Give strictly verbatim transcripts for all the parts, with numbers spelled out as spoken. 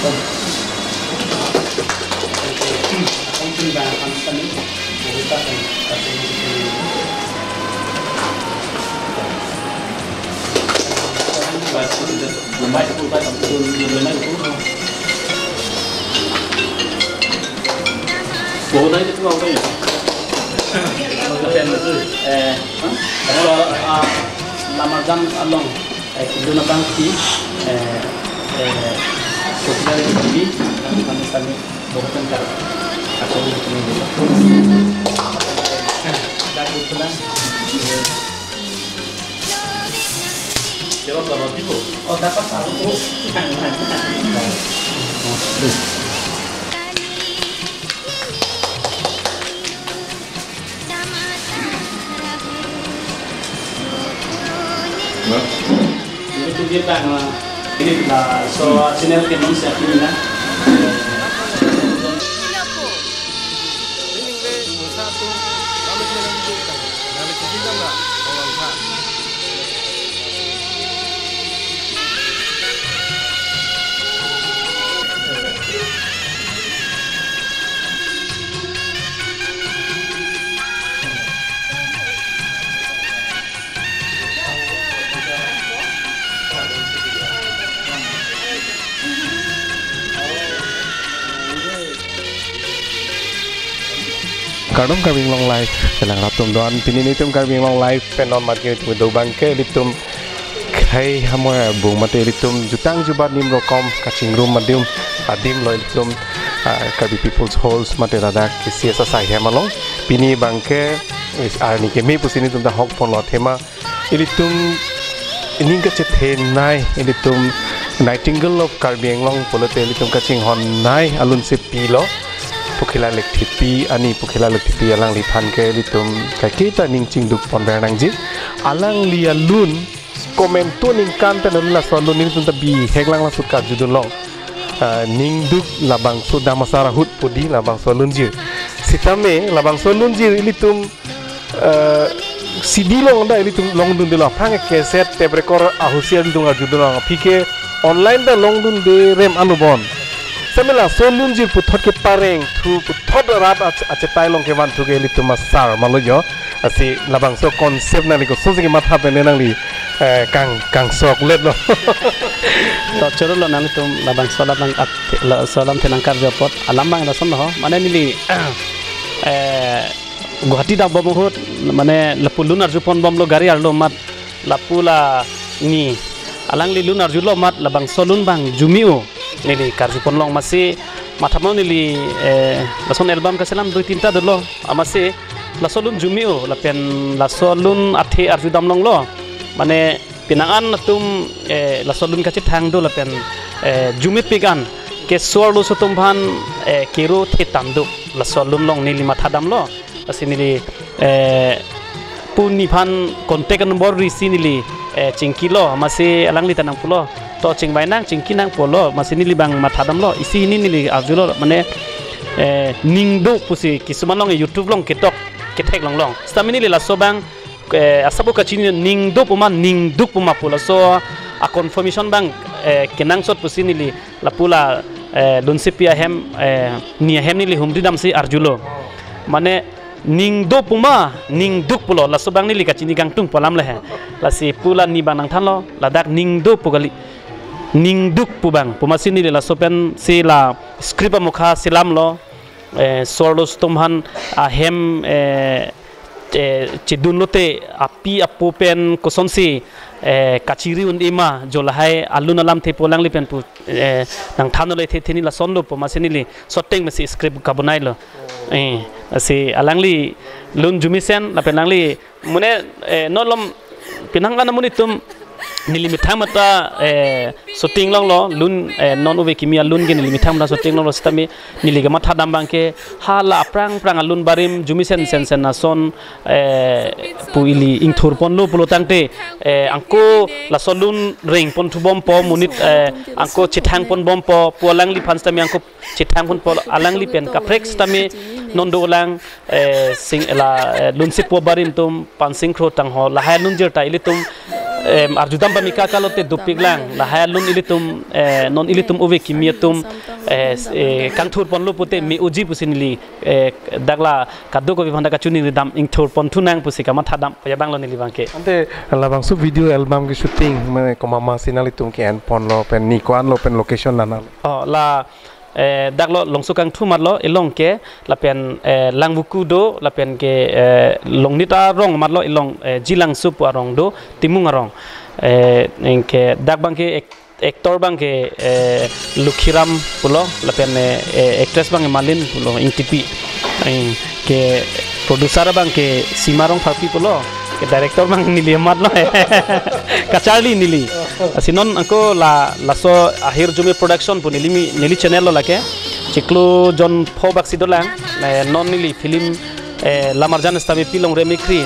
Eh, kalau, ah, Lamarjang along, eh, kedun abang si, eh, eh, popular T V, kami, kami, kami, bukan kar, atau ini dulu. Dah gitu lah. Jawab apa, Ibu? Oh, dapat tahu. Itu dia, Pak, eh, ini, eh, so, channel ke non siap ini, nah. Kardom Karbi Anglong Live, kelang raptum do-an pini nelitum Karbi Anglong Live pen non mat ke itum do abang ke ilitum khei hamoi abung mate ilitum jutang jubat nim rokom kachingrum adim, adim lo ilitum, ah, Karbi People's Halls mate ladak K C S asai hem along. Pini abang ke is arni keme pusi nelitum ta hok pon lo athema ilitum ining kachethenei, ilitum Nightingale of Karbi Anglong pulote ilitum kachinghonnei alun si pilo, Pokhila Lekthepi, ani Pokhila Lekthepi alangliphan ke ilitum kaiketa ning chingduk pon ber nangji. Alangli alun komantu ningkan pen alun laso alun nelitum ta bihek lang laso karjudun long. Ah, ningduk labangso dam asar ahut pu di labangso alunjir. Sitame labangso alunjir ilitum, eh, C D along ta ilitum longdundelo, aphrang cassette, tape record ahusi ilitum arjudun long, aphi ke online ta longdunde rem anubon. Sitame laso alunjir puthot kepareng thu, puthot rat ach-, achetai along kevanthu ke ilitum asar malo jo. Lasi labangso concept nangli kosonsi kematha pen nangli, eh, kang, kangsokletlo. To choro lo, nanglitum labangso alam nang at-, laso alamthe nangkarju apot alam abang lason lo ho. Mane neli, eh, Guwahati dak bom ahut, mane lapu lun arju pon bomlo gari arlo amat, lapu la ni alangli lun arjulo amat labangso alun abang jumi-o neli karju pon long, amatsi matha mo neli, eh, lason album kaselam dui tinta dolo, amatsi laso alun jumi-o lapen laso alun athe arjudam longlo, mane penang an atum, eh, laso alun kachethang do lapen, eh, jumepik an ke so-arloso atum aphan, eh, kero the tam do, laso alun along neli matha damlo. Lasi neli, eh, pu ni aphan contact number risi neli, eh, chingkilo, amatsi alangli ta nangpulo, to chingvai nang, chingki nang pulo, amatsi neli abang matha damlo, isi hini neli arjulo, mane, eh, ning do pusi kisuman along YouTube along ketok kethek longlong. Sitame neli laso abang, eh, asap kachini ning do puma ningduk puma pu laso a-confirmation abang, eh, kenangsot pusi neli lapu la, eh, Lunsepi ahem, eh, ni ahem neli humri damsi arjulo. Mane ning do puma ningduk pulo, laso abang neli kachini kangtung pu alam le he. Lasi pu la ni abang nangthanlo, ladak ning do pu kali, ningduk pu abang. Pu amatsi neli laso pensi la script amokha selamlo, eh, so-arloso atum aphan ahem, eh, eh, chedunlote api apo pen kosonsi, eh, kachiri un-e ma, jo lahai alun alamthe pu alangli pen pu, eh, nangthanlo, the the ni lason lo pu amatsi neli shooting masi script kabonailo. Eh, lasi alangli lun jumisen lapen alangli mane, eh, non malom penang an amonit atum neli methang mata, eh, shooting longlo, lun, eh, non ove kimi alun ke neli methang mata shooting longlo, sitame neli kematha dam abang ke hala aphrang aphrang alun barim jumisen sen sen ason, eh, pu ili ingthur ponlo pulo tangte, eh, angko laso alun reng ponthu bompo, monit, eh, angko chethang pon bompo pu alangliphan sitame angko chethang ponpo, alangli pen kaprek sitame non dolang, eh, sing la, eh, Lunsepo barim atum, Pansing Kro Tangho, lahai alunjir ta ilitum, Em, arjudam pamika kalote dopik lang, lahai alun ilitum, eh, non ilitum ove kimi atum, eh, s-, eh, kangthur ponlo pute me-oji pusi neli, eh, dak la kadokave aphanta kachini dam ingthur ponthu nang pusi kamathadam pajadanglo neli abangke. Ante labangso video album ke shooting, mane komat ma si nanglitum ke-en ponlo pen ni ko-anlo pen location la nang? Oh, la, eh, daklo Longso Kangthu matlo, ilong ke, lapen, eh, Langvoku do, lapen ke, eh, Longnit arong matlo, ilong, eh, Jilangso pu arong do, Timung arong. Eh, anke dak abangke ek-, actor abangke, eh, Lukhiram pulo, lapen, eh, eh, actress abangke Malin pulo, Ingtipi. Eh, ke producer abangke Sima Rongpharpi pulo, ke director abang neli amat lo. Kacharli neli. Lasi non ako la, laso Ahirjume Production pu neli mi, neli channel lo lake. Chiklo jon pho bak si dolang. Eh, non neli film, eh, Lamarjan sitame Pilongri Mikhri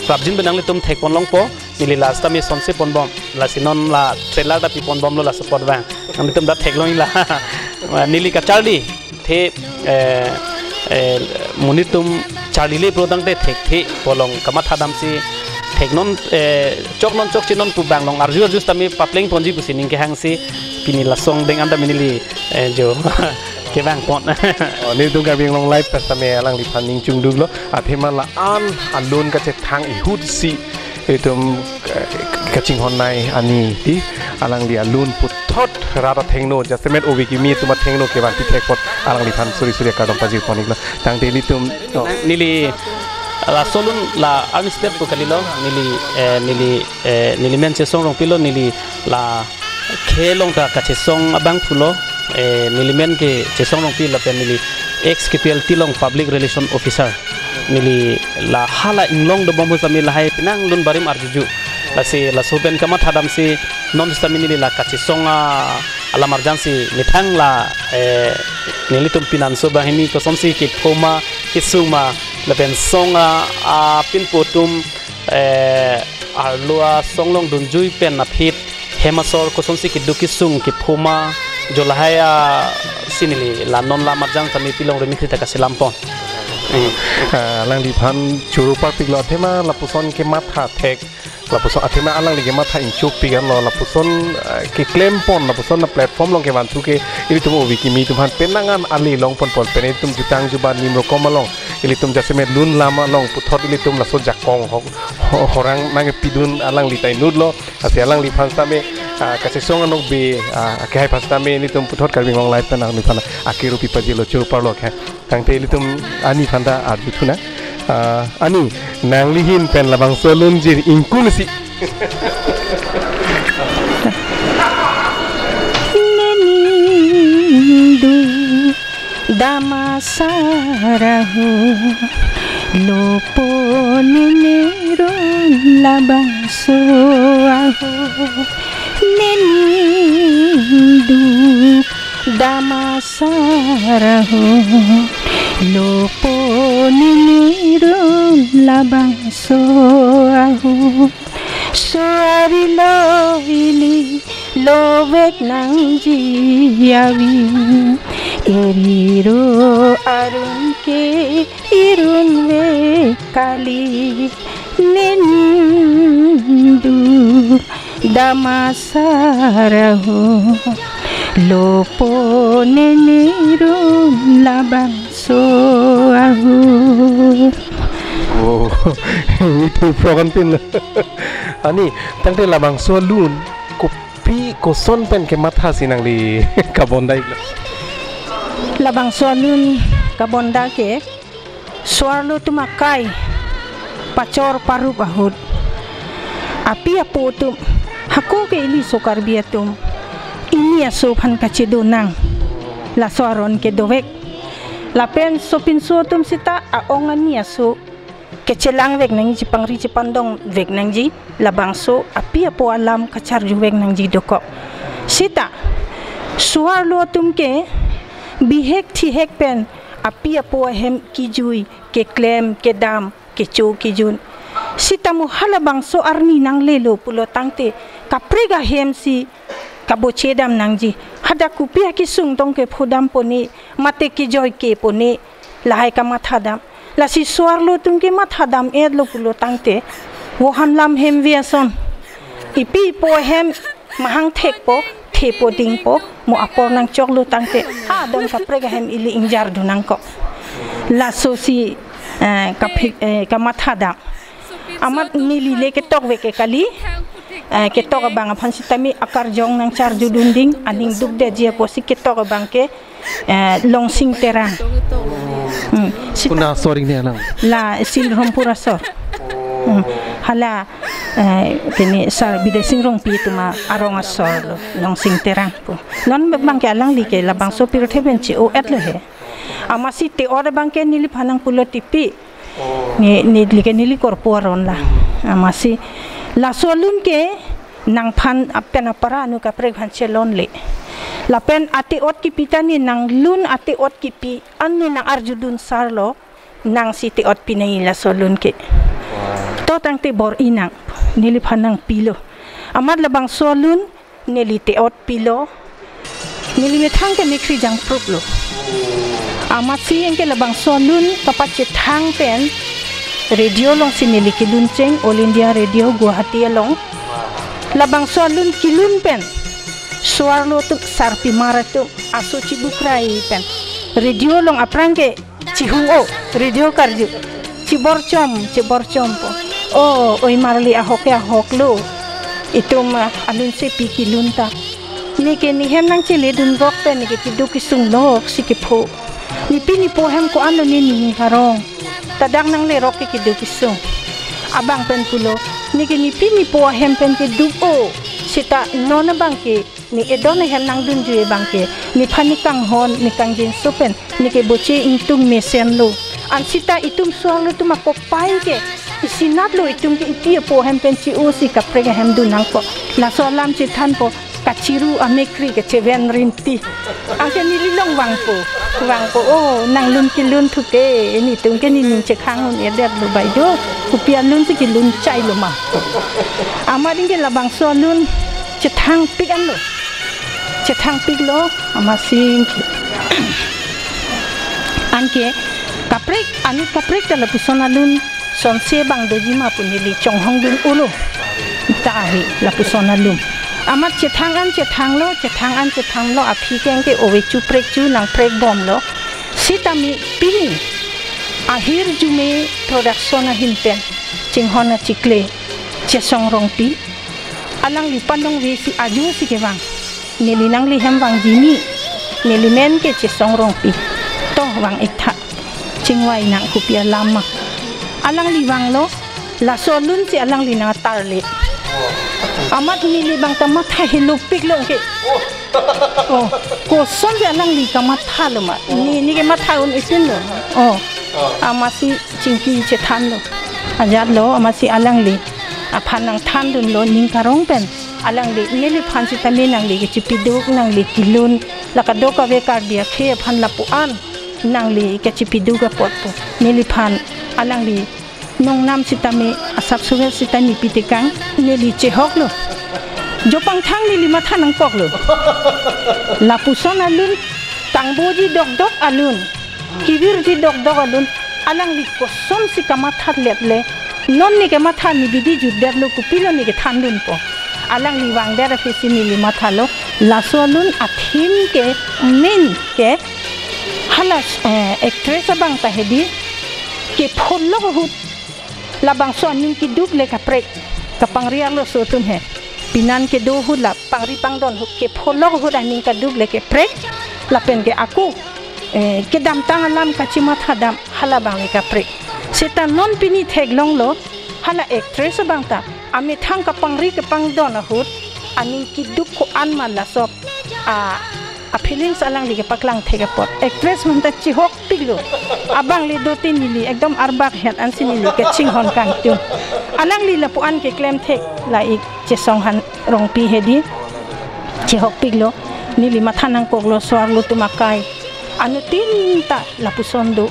prapjin pen nanglitum thekpon longpo. Neli la sitame sonse ponbom. Lasi non la trailer ta piponbomlo laso apot abang. Nanglitum ta theklong la. Neli kacharli the, eh, eh, monit atum charlile pulo tangte thekthe pu along kamathadam si theknon, eh, choknon chokchenon pu abang along arju arju sitame papleng ponji pusi ning kehang si pini laso angdeng anta neli, eh, jo kevang pon. Oh, nelitum Karbi Anglong Live pen sitame alangliphan ning chingduklo, athema la-an alun kachethang ahut si itum, eh, kachinghon nai ani ti alangli alun puthot rat athengno, jasemet ove kimi atum athengno kevan pi thek apot alangliphan suri suri akardom pajir pon-iklo. Tangte ilitum, oh. Neli laso alun la arnisi pu kalilo, neli, eh, neli, eh, neli men Chesong Rongpi lo, neli la khei along ka kachesong abang pulo, eh, neli men ke Chesong Rongpi lapen neli ex K P L T along Public Relation Officer. Neli la hala inglong dobom ahut sitame lahai penang lun barim arjuju. Lasi laso pen kamathadam si non sitame neli la kachesong a, alamarjan si methang la, eh, nelitum pinanso banghini kosonsi kepho ma, kesung ma, lapen song a, apinpo atum, eh, arlo asong along dunjui pen aphi hem asor kosonsi keduk kesung kepho ma, jo lahai a si neli la non la marjan sitame Pilongri Mikhri ta kaselam pon. Hmm. Ah, alangliphan choro parpiklo athema lapuson kematha thek, lapuson athema alangli kematha ingchopik anlo, lapuson, ah, keklem pon, lapuson a-platform along kevanthu ke ilitum ove kimi atum aphan penang an ale long pon pon pen ilitum jutang jubat nim rokom along ilitum jasemet lun lam along puthot ilitum laso jakong ho-, ho-, horang nangpidun alangli ta inutlo. Lasi alangliphan sitame, ah, kachesong anokbe, ah, akehai aphan sitame nelitum puthot Karbi Anglong Live pen nangliphan akero pipajirlo, choro parlo ke. Tangte ilitum ani aphanta arju thunang. Ah, ani, nangli ahin pen labangso alun jir ingkung si. Neni du dam asar ahut, lopo neni run labangso ahut. Neni du dam asar ahut, lopo neni run labangso ahut. Suari lo ili lovek nangji avi, eriro arun ke irunvek kali. Neni du dam asar ahut, lopo neni run labangso ahut. Oh, itu program pin. Ani, tangte labangso alun kopi koson pen kematha si nangli kabonda-iklo? Labangso alun kabonda ke, suarlo atum akai pachor parup ahut, api apo atum, hako ke ili so Karbi atum, ini aso aphan kachedo nang, laso aron ke dovek. Lapen sopinso atum sita a-ong ani aso kechelangvek nangji, pangri chepandongvek nangji, labangso api apo alam kacharjuvek nangji dokok. Sita suarlo atum ke bihek thihek pen api apo ahem kijui, keklem, kedam, kecho kejun. Sitamo halabangso arni nanglelo pulo tangte kaprek ahem si kabochedam nangji. Hadak kopi akesung tong kephodam pone, mate kejoi ke pone, lahai kamathadam. Lasi suarlo atum ke mathadam-etlo pulo tangte, Vohan lam hemve ason, Ipi ipo ahem mahang thekpo, thepo dingpo, mo apor nangchoklo tangte, ha adon kaprek ahem ili ingjardun nangkok. Laso si, eh, kaphik, eh, kamatha dam. Amat neli le ketok ave ke kali, eh, ketok abang aphan sitame akarjong nangcharjudun ding, aning dukdeji apotsi ketok abang ke, eh, Longsing Terang. Hmm. Sita- Kuna asor ini alang? La Silrompur asor. Hmm. Hala, eh, kini Sar Bidya Sing Rongpi atum arong asor lo, Longsing Terang pu. Non abang ke alangli ke labangso pirthe pen che-o-etlo he. Amatsi te-ot abang ke neliphan nangpulo tipi. Ne, neli ke neli korpo aron la. Amatsi laso alun ke nangphan pen apara anu kaprek aphan chelonle. Lapen ate-ot kipi ta ne nanglun ate-ot kipi an ne nangarjudun sarlo, nangsi te-ot pinangji laso alun ke. To tangte bor-i nang, neliphan nangpilo. Amat labangso alun neli te-ot pilo. Neli methang ke mekhri jangprup lo. Amatsi anke labangso alun kapachethang pen radio alongsi neli kelun cheng, All India Radio Guwahati along. Labangso alun kelun pen so-arlo atum, sarpimar atum, aso chibukrai pen radio along aphrang ke chihung-o, radio karju. Chiborchom, chiborchompo. O, oi marli ahok ke ahoklo. Itum, ah, alun sepi kelun ta. Ne ke ne hem nangcheledun rok pen ne ke keduk kesung loksi kepho. Nepi nepo ahem ko-anlo ne ning arong. Ladak nangle rok ke keduk kesung. Abang pen pulo, ne ke nepi nepo ahem pen keduk-o. Sita non abang ke ne edon ahem nangdunjui abang ke, nephan ne kanghon, ne kangjinso pen, ne ke boche ingtung mesenlo. An sita itum so-arlo atum akopai ke isinatlo, itum ke ipi apo ahem pen che-osi kaprek ahem dun nangkok. Laso alam chethanpo, kachiru amekhri kacheven rinti. Anke neli along vangpo, vangpo, o, nanglun kelun thu ke, netum ke nening chekhang un-edetlo bai jo, kopi alun si kelun chailo ma. Amat anke labangso alun chethangpik anlo. Chethangpiklo, amatsi anke kaprek, anut kaprek ta lapuson alun sonse abang doji ma pu neli chonghongdun-olo. Ta ahi lapuson alun. Amat chethang an chethanglo, chethang an chethanglo, aphi ke anke ove chu prek chu nangprekbomlo. Sitame pini Ahirjume Production ahin pen chinghon achikle Chesong Rongpi, alangli pandong vesi ajo si kevang. Neli nangli hem vangji ni, neli men ke Chesong Rongpi. To vang-ik tha, chingvai nang kopi alam ma. Alangli vanglo, laso alun si alangli nangtarle. Amat neli abang ta matha helopiklo ke. O, kosonsi alangli kamathalo ma. Ne, ne kematha un-etunlo. O, amatsi chingki chethanlo. Ajatlo, amatsi alangli aphan nangthandunlo, ning karong pen. Alangli, neliphan sitame nangli kachipiduk, nangli kelun, la kadokave Karbi akhei aphan lapu-an nangli kachipiduk apotpo. Neliphan alangli nongnam sitame, asap suvel sitame pitekang, neli chehoklo. Jopangthang neli matha nangkoklo. Lapuson alun, kangboji dokdok alun, kevirji dokdok alun, alangli kosonsi kamatha letle, non ne kematha ne bidi jutdetlo, kopilo ne kethandunpo. Alangli vangdet aphisi neli mathalo, laso alun a-theme ke main ke hala, eh, actress abang ta hedi, kepholok ahut labangso aning keduk le kaprek, kapangri arloso atum he. Penan kedo ahut la pangri pangdon ahut kepholok ahut aning keduk le kaprek, lapen ke ako, eh, kedamtang alam kachimatha dam hala abang le kaprek. Seta non pini theklonglo, hala actress abang ta amethang kapangri kepangdon ahut aning keduk ko-an ma laso a, a-feelings alangli kepaklang thek apot. Actress aphan ta chehokpiklo. Abang le dote neli ekdom arbak het ansi neli kachinghon kangtung. Alangli lapu-an keklem thek la-ik Chesong han Rongpi hedi. Chehokpiklo. Neli matha nangkoklo so-arlo atum akai. Anuttin ta lapuson do.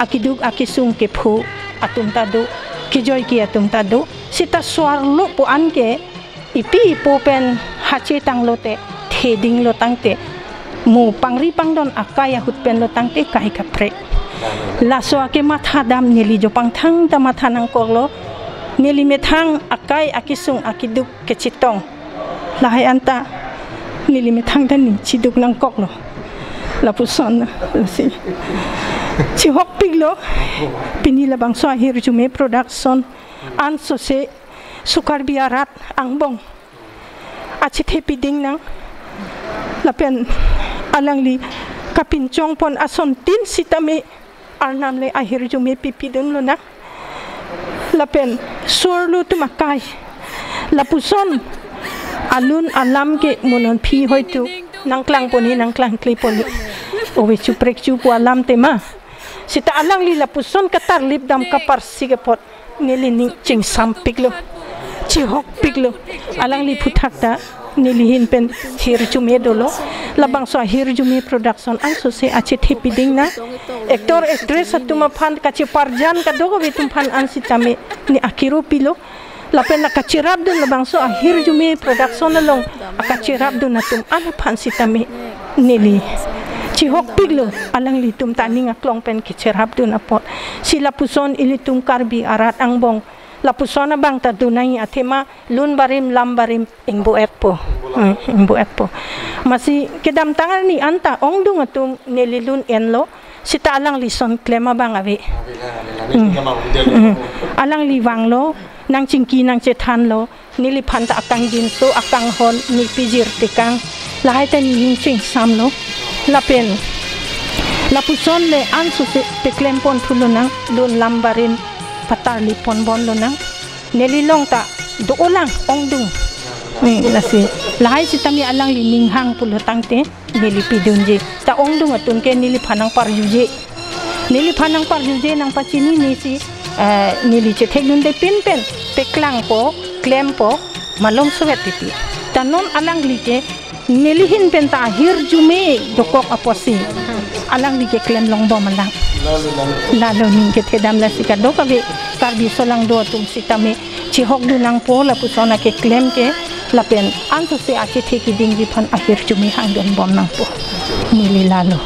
Akeduk akesung kepho atum ta do. Kejoike atum ta do. Seta so-arlo pu-an ke ipi ipo pen hachetanglote, thedinglo tangte, mo pangri pangdon akai ahut penlo tangte kai kaprek. Laso akematha dam neli jopangthang ta matha nangkoklo. Neli methang akai akesung akeduk kechetong. Lahai anta neli methang ta ne cheduk nangkoklo. Lapuson na, lasi. Chihokpiklo. Pini labangso Ahirjume Production ansose su Karbi arat angbong achethe piding nang. Lapen alangli kapinchongpon asontin sitame Arnam le ahirjume pipidunlonang. Lapen sur-arlo atum akai, lapuson alun alam ke mo non aphi hoitu nangklangpon he nangklangklepon he. Ove, chuprekchu pu alam tema. Seta alangli lapuson katarlipdam kaparsik apot neli ning chingsampiklo, chihokpiklo. Alangli aphuthak ta neli ahin pen hirjume dolo. Labangso Ahirjume Production ansose achethe piding nang. Actor, actress atum aphan, kacheparjan kadokave atum aphan an sitame ne akiro pilo. Lapen akacherapdun labangso Ahirjume Production along akacherapdun atum an aphan sitame neli chihokpiklo, alanglitum ta aning aklong pen kecherapdun apot. Si lapuson ilitum Karbi arat angbong lapuson abang ta dun nangji athema lun barim lam barim ingbu-etpo. Hmm, ingbu-etpo. Masi kedamtang arni anta ongdung atum neli lun enlo, seta alangli ason klem abang ave. Hmm. Hmm. Alangli vanglo, nangchingki nangchethanlo, neliphan ta akangjinso akanghon ne pijir tekang. Lahai ta ne ning chingsamlo. Lapen lapuson le ansose peklemponthu lonang, lun lam barim patarlipon bomlonang. Neli along ta do-olang ongdung. Hmm, lasi. Lahai sitame alangli ninghang pulo tangte neli pidunji. Ta ongdung atum ke neliphan nangparjuje. Neliphan nangparjuje, nangpachinine si, eh, neli chethekdunde pinpen peklangpo, klempo, malom sovet titi. Ta non alangli ke neli ahin pen ta ahirjume dokok apotsi alangli ke klem longbom alang. Lalo ning kethedam, lasi kadokave Karbi aso along do atum sitame chihokdun nangpo lapuson akeklem ke, lapen ansose achethe kedingji aphan ahirjume hangdunbom nangpo. Neli lalo.